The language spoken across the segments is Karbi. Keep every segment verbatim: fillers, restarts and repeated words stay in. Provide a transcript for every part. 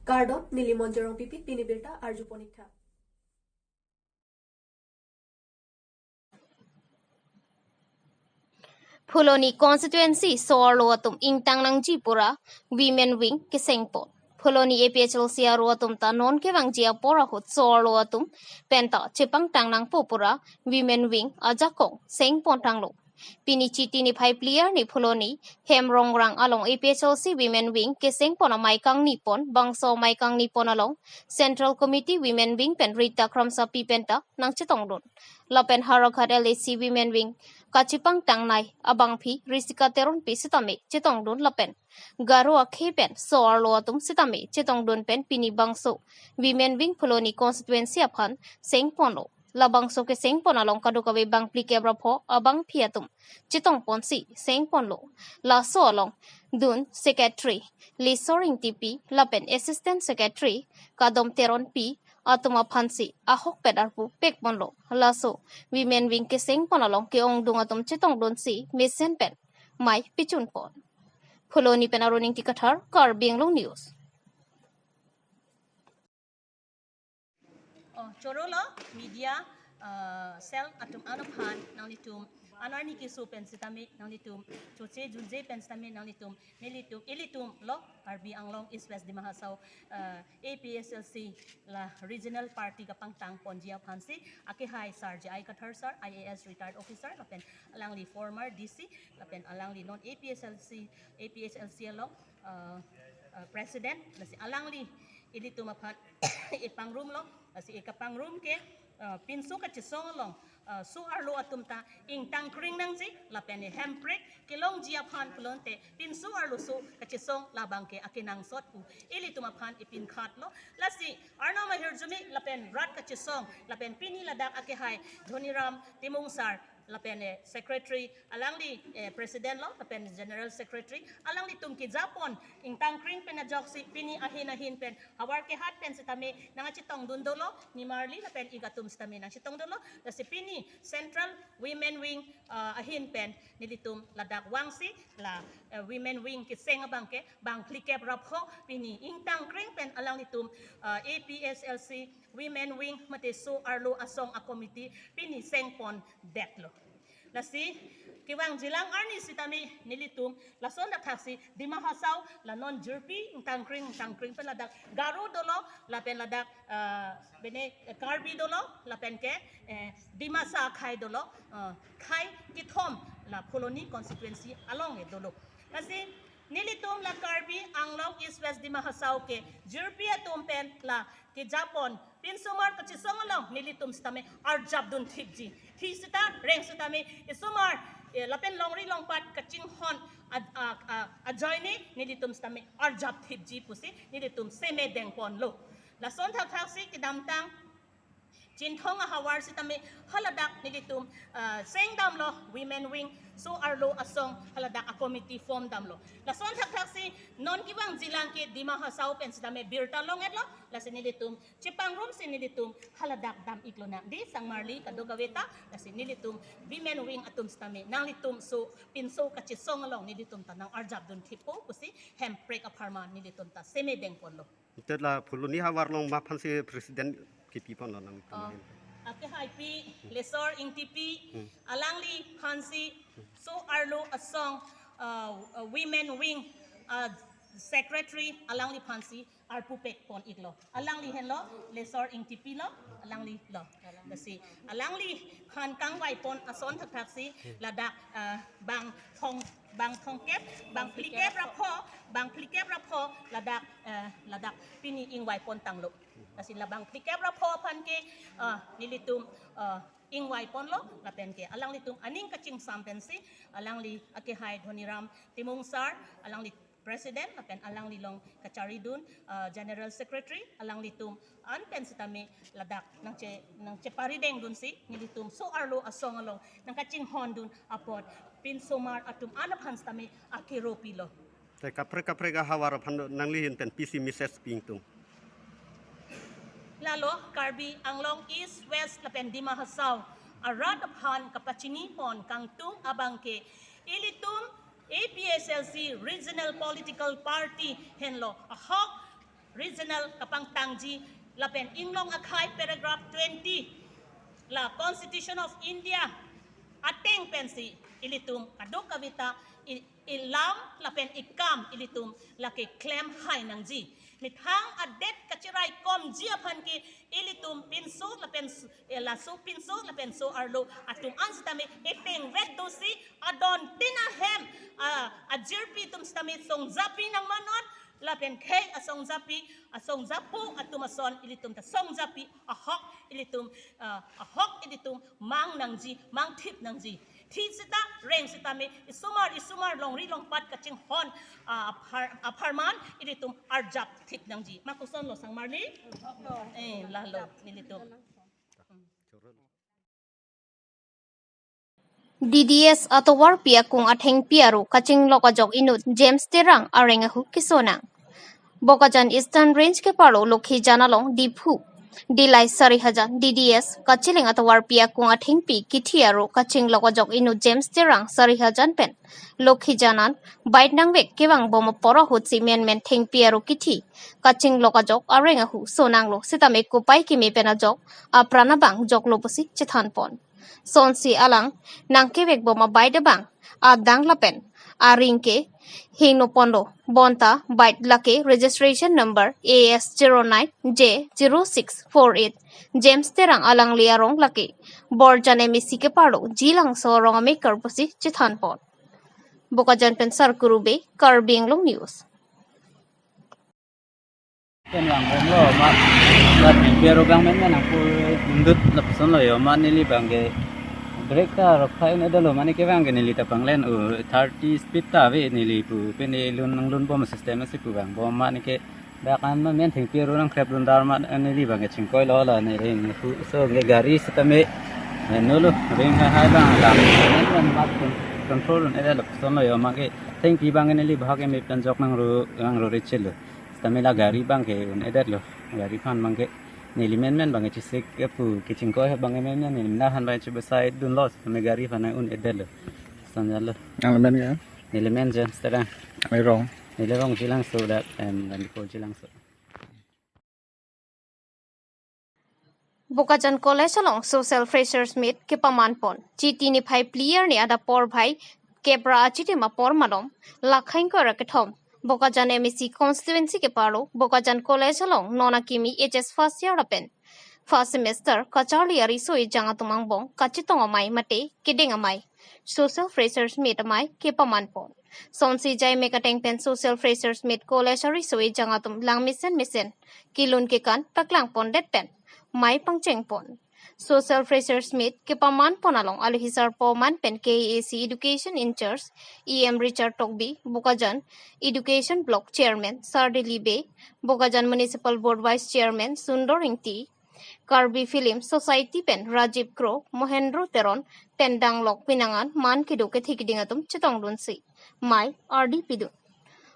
Kardom, neli Monjorong Pipi, pini birta arjupon ik tha. Phuloni constituency so-arlo atum ingtang nangji pura Women Wing kesengpon. Phuloni A P H L C aro atum ta non kevangji apor ahut so-arlo atum penta chepangtang nangpo pura Women Wing ajakong sengpon tanglo. Pini Chiti niphai phli arni Phuloni Hemrongrang along A P H L C Women Wing kesengpon amei kangnipon, bangso amei kangnipon along Central Committee Women Wing pen Rita Kramsapi penta nangchetongdun. Lapen Howraghat L A C Women Wing kachepangtangnei abangpi Risika Teronpi sitame chetongdun lapen Garo akhei pen so-arlo atum sitame chetongdun pen pini bangso Women Wing Phuloni constituency aphan sengponlo. Labangso kesengpon along kadokave bang phlikep ra pho abangpi atum chetongponsi sengponlo. Laso along dun Secretary Lisor Ingtipi lapen Assistant Secretary Kadom Teronpi atum aphansi ahokpet arpu pekponlo. Laso Women Wing kesengpon along ke-ongdung atum chetongdunsi mesen pen mei pechunpon. Phuloni pen Arun Ingti Kathar, Karbi Anglong News. Oh, chorolo media, uh, cell atum an aphan nanglitum, anarni keso pen sitame nanglitum, choche junje pen sitame nanglitum, nelitum, ilitum lo, Karbi Anglong East West Dima Hasao, uh, A P H L C la regional party kapangtangponji aphansi, akehai Sar J I Kathar sir, I A S retired officer, lapen alangli former D C, lapen alangli non A P H L C, A P H L C along, uh, uh, president, lasi alangli ilitum aphan ipangrumlo, lasi ikapangrum ke, uh, pinso kachesong along, uh, so-arlo atum ta ingtang kring nangji, lapen hemprek kelongji aphan pulote pinso arloso kachesong labang ke akenangsot pu ilitum aphan ipinkhatlo. Lasi arnam ahirjume lapen rat kachesong lapen pini ladak akehai Dhoniram Timung sir lapen, eh, secretary alangli, eh, president lo lapen general secretary alanglitum kejapon ingtang kring pen ajoksi pini ahin ahin pen havar kehat pen sitame nangchetongdun dolo, nimarli lapen ik atum sitame nangchetongdunlo. Lasi pini Central Women Wing, ah, ahin pen nelitum ladak vangsi la, eh, Women Wing keseng abang ke bang phlikep ra pho pini ingtang kring pen alanglitum, ah, A P H L C Women Wing mate so-arlo asong a committee pini sengpondetlo. Lasi kevangjilang arni sitame nelitum lason thakthaksi Dima Hasao la non jirpi ingtang kring ingtang kring pen ladak Garo dolo lapen ladak, ah, bene, eh, Karbi dolo lapen ke, eh, Dimasa akhei dolo, ah, khei kethom la Phuloni constituency along e dolo. Lasi nelitum la Karbi Anglong East West Dima Hasao ke jirpi atum pen la kejapon pinsomar kachesong along nelitum sitame arjapdun thipji. Thi sita reng sitame isomar, eh, lapen longri longpat kachinghon ad-, a, a, ajoine nelitum sitame arjap thipji pusi nelitum semedengponlo. Lason thakthaksi kedamtang Chinthong ahavar sitame haladak nelitum, ah, sengdamlo Women Wing so-arlo asong haladak a committee form damlo. Lason thakthaksi non kevangjilang ke Dima Hasao pen sitame birta long-etlo. Lasi nelitum chepangrumsi nelitum haladak dam iklonang. Di sangmarli kadokave ta, lasi nelitum Women Wing atum sitame nanglitum so pinso kachesong along nelitum ta nang arjapdun thippo pusi hemprek apharman nelitum ta semedengponlo. Ante la Phuloni havar along ma aphansi president kepiponlo nang? Oh, ahin akehai pi Lisor Ingtipi, hmm, alangli aphansi so-arlo asong, uh, uh, Women Wing, uh, secretary alangli aphansi arpu pekpon iklo. Alangli henlo, Lisor Ingtipi lo, alangli lo. Lasi alangli aphan kangvaipon ason thakthaksi ladak, ah, bang thong, bang thongkep, bang phlikep ra pho, bang phlikep ra pho ladak, eh, ladak pini ingvaipon tanglo. Lasi la bang phlikep ra pho aphan ke, ah, nelitum, ah, ingvaiponlo lapen ke alanglitum aning kachingsam pensi alangli akehai Dhoniram Timung sir, alangli president lapen alangli along kacharidun, ah, general secretary, alanglitum an pen sitame ladak nangche, nangcheparidengdunsi nelitum so-arlo asong along nangkachinghondun apot pinsomar atum an aphan sitame akero pilo. Te kaprek kaprek ahavar aphan nangli ahin pen pisi message pi ingtung? Lalo Karbi Anglong East, West lapen Dima Hasao arat aphan kapachinipon kangtung abang ke ilitum A P H L C Regional Political Party henlo ahok regional kapangtangji lapen inglong akhei paragraph twenty la Constitution of India ateng pensi ilitum kadokave ta i- ilam lapen ikam ilitum lake klem hai nangji. Methang adet kachirai komji aphan ke ilitum pinso lapen s- eh, laso pinso lapen so arlo atum an sitame epeng vet dosi adon tin ahem, ah, ajirpi atum sitame songjapi nangmanot lapen khei asongjapi asongjapo atum ason ilitum ta songjapi ahok ilitum, ah, ahok ilitum mang nangji, mangthip nangji. Thi sita reng sitame isomar isomar longri longpat kachinghon, ah, aphar apharman ilitum arjap thip nangji. Ma kosonlo sangmarli? Eh, lalo nelitum. D D S atovarpi akung athengpi aro kachinglok ajok inut James Terang areng ahu kesonang. Bokajan Eastern Range keparlo Lokhijan along Diphu Dillai Sarihajan D D S kachileng atovarpi akung athengpi kithi aro kachinglok ajok inut James Terang Sarihajan pen Lokhijan an bike nangvek kevang bom apor ahutsi menmen thengpi aro kithi kachinglok ajok areng ahu sonanglo sitame kopai keme pen ajok apran abang joklo pusi chethanpon. Sonsi alang nangkevek bom abike abang adang lapen aring ke hingno ponlo. Bonta bike lake registration number A S zero nine J zero six four eight James Terang alangli arong lake Borjan M A C keparlo Jilangso arong amekar pusi chethanpon. Bokajan pen Sarkuru Bey, Karbi Anglong News. Pen vang bomlo, ma, ma, biar obang men men nangpu nundut lapuson lo yo, ma neli abang ke brake ta rok phai un-edetlo, mane kevang ke neli ta panglen u thirty speed ta ave neli pu, pen e lun nanglun bom system si pu vang bom, mane ke dak an ma men thengpi aro nangkreplun dar ma neli abang ke chingkoilo la ne ring pu so ke gari sitame, eh, nolo ring hai hai abang lam men men ma control un-edetlo lapuson lo yo, ma ke thengpi abang ke neli bahak eme pen jok nangro nangro rechelo. Sitame la gari abang ke un-edetlo. Gari aphan abang ke neli men men abang ke chesik ke pu kechingkoi abang ke men men neli mena aphan abang ke chebesai dunlo. Sitame gari aphan un-edetlo. Sanjalo. Nangli men ke? Neli men James Terang. Neli rong? Neli rong Jilangso dak em Ranipo Jilangso. Bokajan College along Social Freshers Meet kepamanpon. Chiti niphai phli arni adap porphai kep ra achitim apor malom, lakhang kora kethom, Bokajan M A C constituency keparlo Bokajan College along non akimi H S first year lapen first semester kacharli ariso ejang atum angbong kachetong amei mate kedeng amei Social Freshers Meet amei kepamanpon. Sonsi jai mek ateng pen Social Freshers Meet College ariso ejang atum lang mesen mesen kelun kekan paklangpondet pen mei pangchengpon. Social Freshers Meet kepamanpon along alohi sarpo man pen K A A C Education in Charge E M Richard Tokbi, Bokajan Education Block Chairman Sardili Bey, Bokajan Municipal Board Vice Chairman Sundor Ingti, Karbi Film Society pen Rajiv Kro, Mohendro Teron, pen danglok pinangan man kedo kethe keding atum chetongdunsi mei ardi pidun.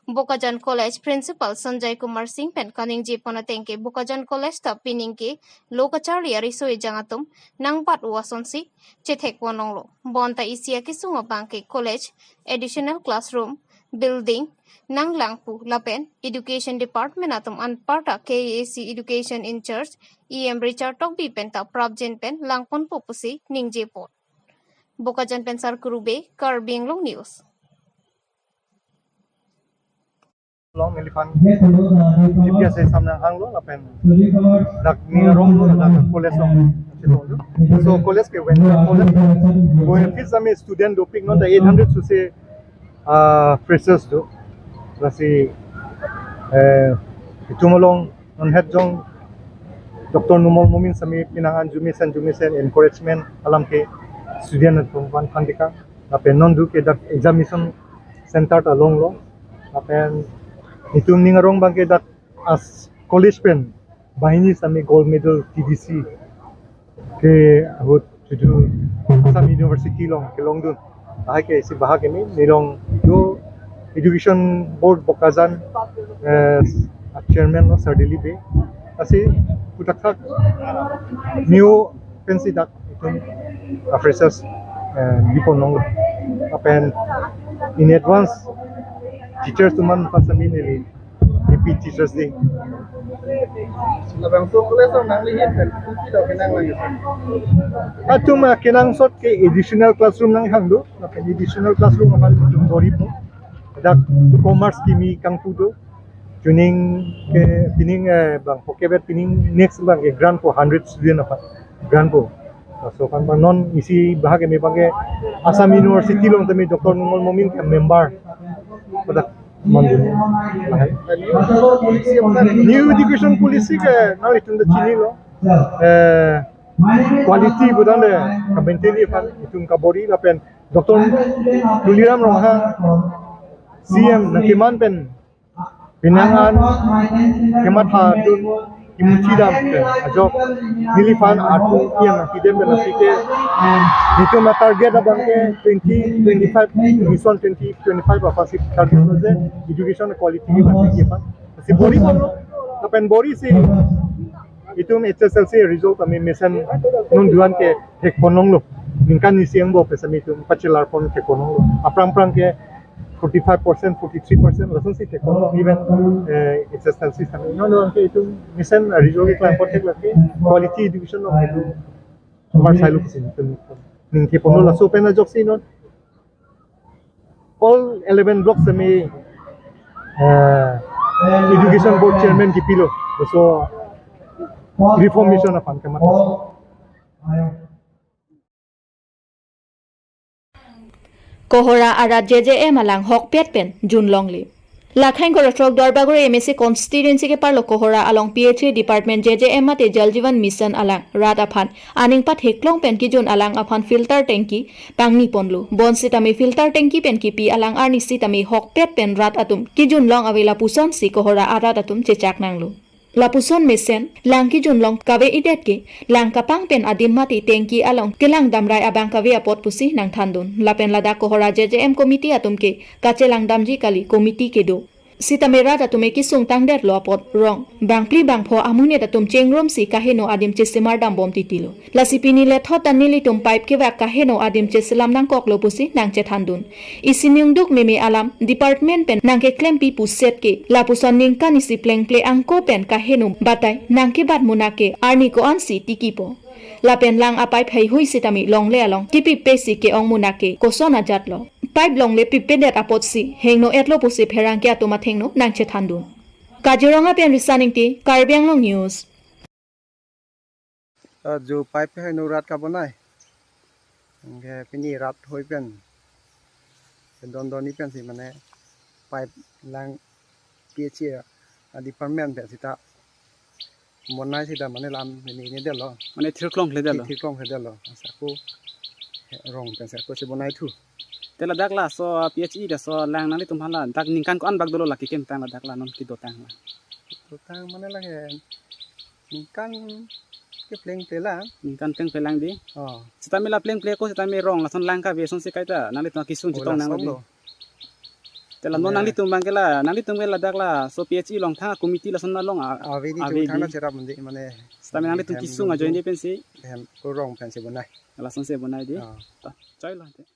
Bokajan College Principal Sanjay Kumar Singh pen kaningjepon ateng ke Bokajan College ta pining ke lo kacharli ariso ejang atum nangbat u asonsi chethekpon longlo. Bonta isi akesung abang ke college additional classroom, building nanglang pu lapen Education Department atum anparta K A A C Education in Charge E M Richard Tokbi pen ta prapjin pen langponpo pusi ningjepon. Bokajan pen Sarkuru Bey, Karbi Anglong News. Long neliphan G P S exam nanghanglo lapen dak ning aronglo, dak college along chetonglo. So college ke wen college, wen fees ami student dopik non ta eight hundred sose, ah, freshers do. Lasi, eh, itum along non het jong Doctor Numal Momin sitame pinangan jumesen jumesen encouragement alam ke student atum aphan phandika. Lapen non do ke dak examination center ta longlo. Lapen itum ning arong abang ke dak as college pen banghini sitame gold medal T D C ke ahut chuchu Assam University along kelongdun. Lahai ke isi bahak ini, nelong do Education Board Bokajan, eh, Chairman lo Sardili Bey. Lasi puthak thak new pensi dak itum, ah, freshers, eh, bipon longlo. Lapen in advance teachers atum aphan sitame neli Happy Teachers Day. Labangso college along nangli hin pen kopi ta kenang lang ya? Atum, ah, kenangsot ke additional classroom nanghang do, lapen additional classroom aphan itum bor-ipo. Dak commerce kimi kangpu do. Pining ke, pining, eh, bang pocket pining next bang ke grant po hundred student aphan. Grant po. Laso aphan bang non isi bahag keme bang ke Assam University along tame Doctor Nungal Momin ke member. Pada mandun. Lahai. New education policy ke nanglitum ta chinilo. Eh, quality budang de ka-maintain aphan itum kabor-i lapen Doctor Tuliram Ronghang C M nangkeman pen penang an kematha dun kimuchi dam pen ajok neliphan atum ian nangpidem pen aphi ke itum a-target abang ke twenty twenty-five, mission twenty twenty-five aphan si target lo je education quality ke bang ke aphan si bor-i bomlo lapen bor-i si itum H S L C result ami mesen non duan ke thekponlonglo. Ningkan isi angbong pen sami itum pachelar pon thekponlonglo. Aphrang phrang ke forty-five percent, forty-three percent, lasonsi thekponlo. Even, eh, H S L C sami non duan ke itum mesen result ke klang pon thek lake quality education along itum mar sailo pusi itum ningke ponlo. Laso pen ajoksi non all eleven blocks ami, eh, education board chairman kipilo. So reformation aphan kemat. Kohora arat J J M alang hokpet pen junlongle. Lakhang Koratrok Duarbagori M A C constituency keparlo Kohora along P H E department J J M mate Jal Jeevan Mission alang rat aphan aning patheklong pen kejun alang aphan filter tanki pangni ponlo. Bonsitame filter tanki pen kipi alang arni sitame hokpet pen rat atum kejunlong ave lapusonsi Kohora arat atum chechak nanglo. Lapuson mesen lang kejunlong kave-idet ke lang kapang pen adim mate tanki along kelang damrai abang kave apot pusi nangthandun. Lapen ladak Kohora J J M committee atum ke kachelang damji kali, committee kedo. Sitame rat atum ke kesung tangdetlo apot rong bangphli bangpho amonit atum chengrumsi kaheno adim chesemar dambom titilo. Lasi pini lethot ta nelitum pipe kevak kaheno adim cheselam nangkoklo pusi nangchethandun. Isi ningduk meme alam department pen nangkeklempi puset ke lapuson ningkan isi plengple angko pen kaheno batai nangkebat munak ke arni ko-ansi tikipo. Lapen lang a-pipe heihui sitame longle along kipipesi ke-ong munak ke koson ajatlo. Pipe longle pipedet apotsi hengno-etlo pusi pherangke atum athengno nangchethandun. Kaziranga pen Risan Ingti, Karbi Anglong News. Ah, jo pipe hai no rat kabonai. Anke pini rat hoi pen. Don don ni pensi mane pipe lang P H E a department pen sita bonai sita mane lam ini ini detlo. Mane thirklong kledetlo. Thirklong kledetlo. Sako rong pen sako si bonai thu. Te ladak laso P H E laso lang nanglitum hala dak ningkan ko-an bak dolo lake kemtang ladak la non kedotang la. Kedotang mane lake ningkan ke plengple lang. Ningkan plengple lang dei. Oh. Sitame la plengple ko sitame rong lason lang kave asonsi kaita nanglitum kesung chetong nang lasonlo. Te la non nanglitum abang ke la, nanglitum ke ladak laso P H E along thang committee lason along a, ave dei, ave dei. Thang cherap mandi mane. Sitame nanglitum hem kesung ajoine pensi. Hem ko rong pensi bonai. Lasonsi bonai dei. Oh. Ta, choi lo te.